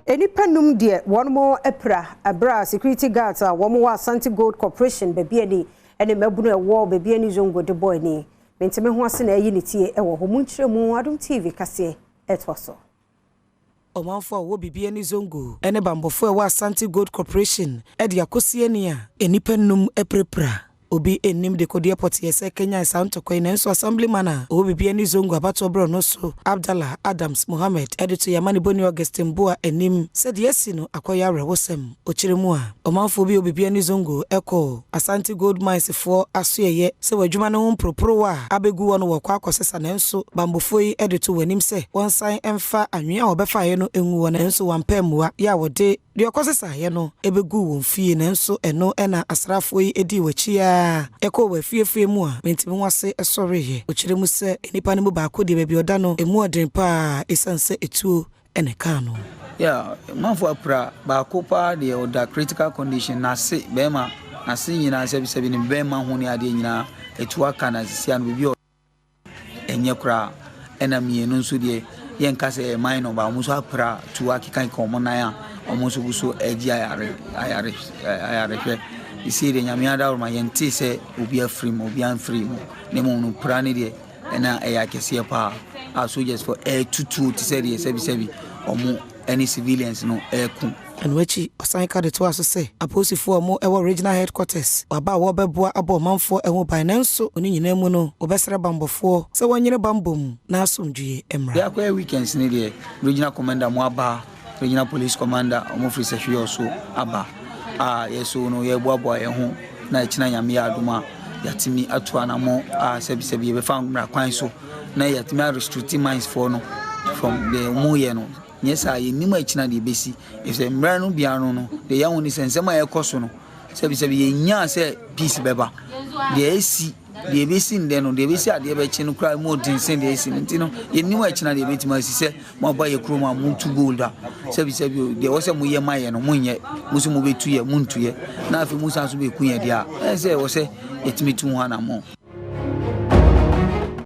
Nnipa num deɛ wɔn apira abere a security guards a wɔn wɔ Asante Gold Corporation Bibiani ne mmabunu a ɛwɔ Bibiani Zongo de bɔ ani. Menteme ho ase na ɛyi ne tie wɔ hɔ mu nkyerɛ mu Adom TV kaseɛ ɛtoa so. Ɔmanfoɔ a wɔwɔ Bibiani Zongo ne bambɔfoɔ a ɛwɔ Asante Gold Corporation de akosi ani a nnipa num apirapira. Obi nnim dekodeɛ pɔteɛ sɛ kanyan saa ntɔkwa yi, nanso Assemblyman a ɔwɔ Bibiani Zongo abatoɔ berɛ no so, Abdallah Adams Mohammed, de to yɛn amanebɔni Augustine Boah anim sɛ deɛ asi no akɔyɛ awerɛhosɛm. Ɔkyerɛ mu a, ɔmanfoɔ bi a wɔ Bibiani Zongo kɔɔ Asante Gold Mines foɔ asoɛeɛ sɛ wɔ adwuma no ho mporoporowa a abɛgu hɔ no wɔrekɔ akɔsesa, nanso bambɔfoɔ yi de too wɔn anim sɛ wɔnsan mfa anwea a wɔbɛfaeɛ no ngu hɔ, nanso wɔampɛ ammua yɛ a wɔde Deɛ ɔkɔsesaeɛ no bɛguu wɔn fie, nanso ɛno na asraafoɔ yi dii wɔn akyi ara kɔɔ wɔn afiefie mu a mente-me-ho-ase sɔreeɛ. Ɔkyerɛ mu sɛ nnipa no mu baako deɛ baabi a ɔda no, ɛmu ɔden pa ara ɛsiane sɛ etuo na ɛkaa no. Yeah, manfo apira, baako paa deɛ ɔda critical condition, n'ase bɛɛma, n'ase nyinaa sɛbisɛbi ne bɛɛma ho ne adeɛ nyinaa etuo aka na sisi ano baabi a Ɛnyɛ koraa. Ɛna mmienu nso deɛ, yɛnka sɛ ɛyɛ minor but wɔn nso apira tu akekakeka wɔn nan a wɔn nso gu so regye ayare ayare ayarehwɛ. Seesei deɛ Nyame adaworoma yɛntee sɛ obi afiri mu, obi amfiri mu. Na mmom no pira no deɛ ɛna ɛyɛ akɛseɛ paa a soldiers fo ɛretutuo te sɛ deɛ sɛbisɛbi wɔn ne civilians no reko. Ɛno akyi, ɔsan ka de toaa so sɛ, Apolisifo a wɔwɔ Regional Headquarters wɔaba a wɔrebɛboa abɔ ɔmanfoɔ ho ban, nanso wɔ ne nyinaa mu no, wɔbɛsrɛ bammɔfoɔ sɛ wɔnyere bammɔ mu na asomdwoeɛ mmra. Deɛ akɔyɛ weekends no deɛ, Regional Commander mo aba, Regional Police Commander wɔn firi Sahwi so aba a yɛ so no yɛreboaboa yɛn ho na ɛkyena Nyame yɛ adom a yɛatumi atu anamɔ a sɛbisɛbi yɛbɛfa mmara kwan so na yɛatumi a restricti mines foɔ no from deɛ wɔyɛ no. Nyɛ saa a, yennim akyina deɛ ɛbɛsi. Efisɛ mmerɛ no biara no no, deɛ yɛahu ne sɛ nsɛm a ɛrekɔ so no, sɛbisɛbi yɛnnyaa sɛ peace bɛba. Deɛ ɛsi, deɛ ɛbɛsi ndɛ no, deɛ ɛbɛsi adeɛ bɛkye no koraa mu ɔden sen deɛ ɛsi no. Nti no, yɛnnim akyina deɛ ɛbɛtumi asi sɛ moaba yɛ kurom a motu gold a, sɛbisɛbi o, deɛ ɛwɔ sɛ moyɛ ma yɛ no, monyɛ. Mo nso mobɛtu yɛ, montu yɛ. Na afei mosan nso bɛku yɛ deɛ a, ɛyɛ sɛ ɛwɔ sɛ yɛtumi tu ho anammɔn.